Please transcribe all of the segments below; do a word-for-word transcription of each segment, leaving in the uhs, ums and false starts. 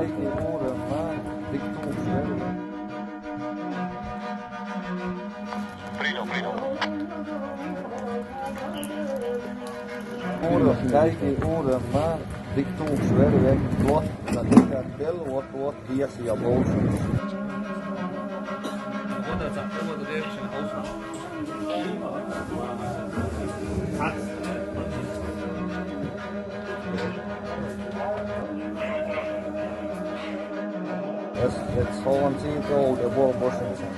Oren, man. Dik tūkstoši eiro. Oren, kijk, oren, man. Dik tūkstoši eiro, weg. Wat, dat is dat bil, wat, wat, hier is je boos. Jetzt, jetzt holen Sie so, der Wurm muss schon sein.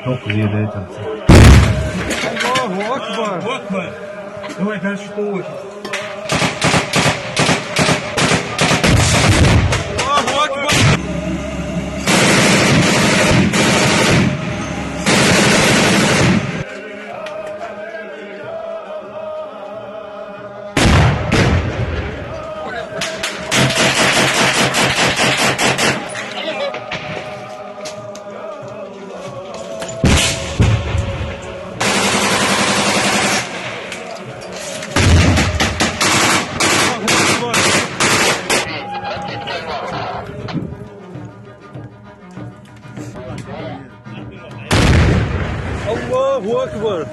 Çok güzel, evet. Allahu Akbar. Allahu Akbar. Давай, дальше по очереди. Allahu Akbar. Allahu Akbar.